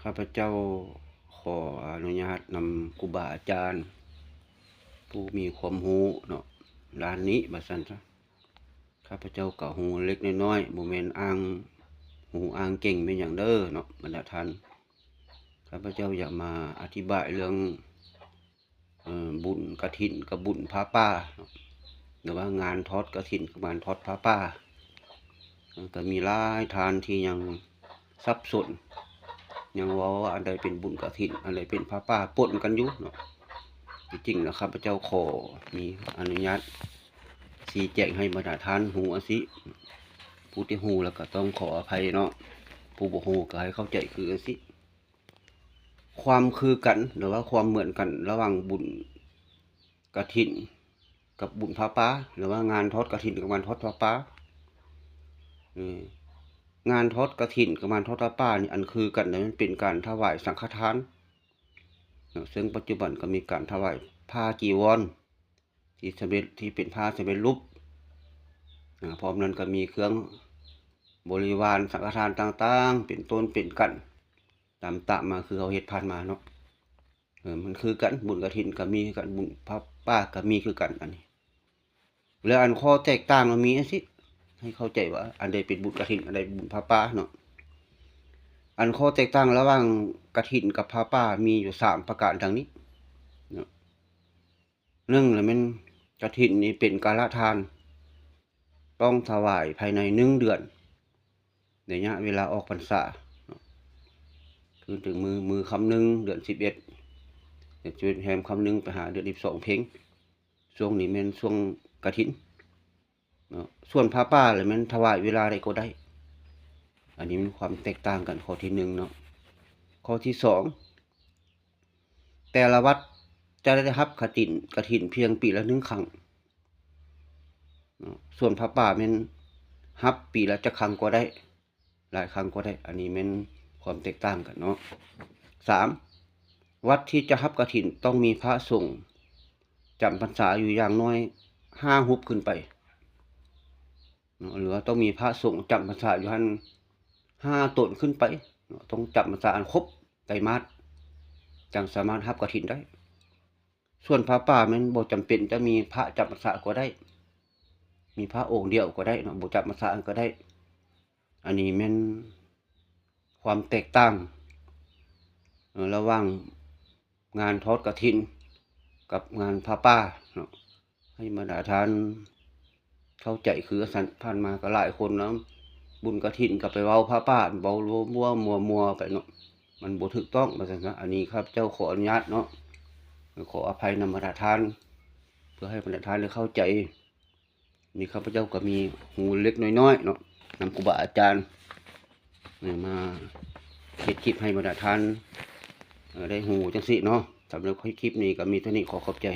ຂ້າພະເຈົ້າຂໍອະນຸຍາດນຳຄູບາອາຈານ ຜູ້ມີຄວາມຮູ້ເນາະ ດ້ານນີ້ວ່າຊັ້ນຊະ. ຂ້າພະເຈົ້າກໍຮູ້ເລັກນ້ອຍໆ ບໍ່ແມ່ນອ້າງຮູ້ອ້າງເກັ່ງແມ່ນຫຍັງເດີເນາະ ບັນດາທ່ານ. ຂ້າພະເຈົ້າຢາກມາອະທິບາຍເລື່ອງ ເອີ ບຸນກະຖິນກັບບຸນຜ້າປ່າເນາະ ຫຼືວ່າງານທອດກະຖິນກັບງານທອດຜ້າປ່າ. ເອີ ກໍມີຫຼາຍທ່ານທີ່ຍັງສັບສົນ ຍັງເວົ້າວ່າອັນໃດເປັນບຸນກະຖິນ ອັນໃດເປັນຜ້າປ່າ ປົນກັນຢູ່ເນາະ. ທີ່ຈິງແລ້ວ ຂ້າພະເຈົ້າຂໍມີອະນຸຍາດຊີ້ແຈງໃຫ້ບັນດາທ່ານຮູ້ຈັ່ງຊີ້. ຜູ້ທີ່ຮູ້ແລ້ວກໍຕ້ອງຂໍອະໄພເນາະ, ຜູ້ບໍ່ຮູ້ກໍໃຫ້ເຂົ້າໃຈຄືຈັ່ງຊີ້. ຄວາມຄືກັນ ຫຼືວ່າຄວາມເໝືອນກັນລະຫວ່າງບຸນກະຖິນກັບບຸນຜ້າປ່າ ຫຼືວ່າງານທອດກະຖິນກັບງານທອດຜ້າປ່າ. ເອີ ງານທອດກະຖິນກັບງານທອດຜ້າປ່ານີ້ ອັນຄືກັນນັ້ນ ມັນເປັນການຖວາຍສັງຄະທານເນາະ, ເຊິ່ງປັດຈຸບັນກໍມີການຖວາຍຜ້າຈີວອນ ທີ່ສຳເລັດ ທີ່ເປັນຜ້າສຳເລັດຮູບ. ອາ ພ້ອມນັ້ນກໍມີເຄື່ອງບໍລິວານສັງຄະທານຕ່າງໆ ເປັນຕົ້ນເປັນກັນ ຕາມຕາມມາຄືເຮົາເຮັດຜ່ານມາເນາະ. ເອີ ມັນຄືກັນ, ບຸນກະຖິນກໍມີຄືກັນ, ບຸນຜ້າປ່າກໍມີຄືກັນ ອັນນີ້. ແລ້ວອັນຂໍ້ແຕກຕ່າງມັນມີຈັ່ງຊີ້ ໃຫ້ເຂົ້າໃຈວ່າອັນໃດເປັນບຸນກະຖິນ ອັນໃດເປັນບຸນຜ້າປ່າເນາະ. ອັນຂໍ້ແຕກຕ່າງລະຫວ່າງກະຖິນກັບຜ້າປ່າມີຢູ່ສາມປະການດັ່ງນີ້ເນາະ. ໜຶ່ງລະແມ່ນກະຖິນນີ້ເປັນກາລະທານ ຕ້ອງຖວາຍພາຍໃນໜຶ່ງເດືອນ ໄລຍະເວລາອອກພັນສາເນາະ, ຄືເຖິງມື້ ມື້ຄ່ຳໜຶ່ງເດືອນສິບເອັດ ເດືອນສິບເອັດແຮມຄ່ຳໜຶ່ງໄປຫາເດືອນສິບສອງເພັງ. ຊ່ວງນີ້ແມ່ນຊ່ວງກະຖິນເນາະ. ສ່ວນຜ້າປ່າລະແມ່ນຖວາຍເວລາໃດກໍໄດ້. ອັນນີ້ແມ່ນຄວາມແຕກຕ່າງກັນ ຂໍ້ທີໜຶ່ງເນາະ. ຂໍ້ທີສອງ ແຕ່ລະວັດຈະໄດ້ຮັບກະຖິນ ກະຖິນພຽງປີລະໜຶ່ງຄັ້ງເນາະ, ສ່ວນຜ້າປ່າແມ່ນຮັບປີລະຈັກຄັ້ງກໍໄດ້ ຫຼາຍຄັ້ງກໍໄດ້. ອັນນີ້ແມ່ນຄວາມແຕກຕ່າງກັນເນາະ. ສາມ ວັດທີ່ຈະຮັບກະຖິນຕ້ອງມີພະສົງຈຳພັນສາຢູ່ຢ່າງໜ້ອຍຫ້າຮູບຂຶ້ນໄປເນາະ ຫຼືວ່າຕ້ອງມີພະສົງຈຳພັນສາຢູ່ຫັ້ນຫ້າຕົນຂຶ້ນໄປເນາະ, ຕ້ອງຈຳພັນສາອັນຄົບໄຕມາດ ຈັ່ງສາມາດຮັບກະຖິນໄດ້. ສ່ວນຜ້າປ່າແມ່ນບໍ່ຈຳເປັນຈະມີພະຈຳພັນສາກໍໄດ້, ມີພະອົງດຽວກໍໄດ້ເນາະ, ບໍ່ຈຳພັນສາກໍໄດ້. ອັນນີ້ແມ່ນຄວາມແຕກຕ່າງ ເອີ ລະຫວ່າງງານທອດກະຖິນກັບງານຜ້າປ່າເນາະ. ໃຫ້ບັນດາທ່ານເຂົ້າໃຈຄືວ່າຊັ້ນ. ຜ່ານມາກໍຫຼາຍຄົນນຳ ບຸນກະຖິນກໍໄປເວົ້າຜ້າປ່າ ເວົ້າມົວໆ ມົວໆໄປເນາະ, ມັນບໍ່ຖືກຕ້ອງວ່າຊັ້ນຊະ. ອັນນີ້ຂ້າພະເຈົ້າຂໍອະນຸຍາດເນາະ, ຂໍອະໄພນຳບັນດາທ່ານ ເພື່ອໃຫ້ບັນດາທ່ານໄດ້ເຂົ້າໃຈ. ນີ້ຂ້າພະເຈົ້າກໍມີຮູ້ເລັກໆນ້ອຍໆເນາະ ນຳຄູບາອາຈານ ມາເຮັດຄລິບໃຫ້ບັນດາທ່ານ ເອີ ໄດ້ຮູ້ຈັ່ງຊີ້ເນາະ. ສຳລັບຄລິບນີ້ກໍມີເທົ່ານີ້, ຂໍຂອບໃຈ.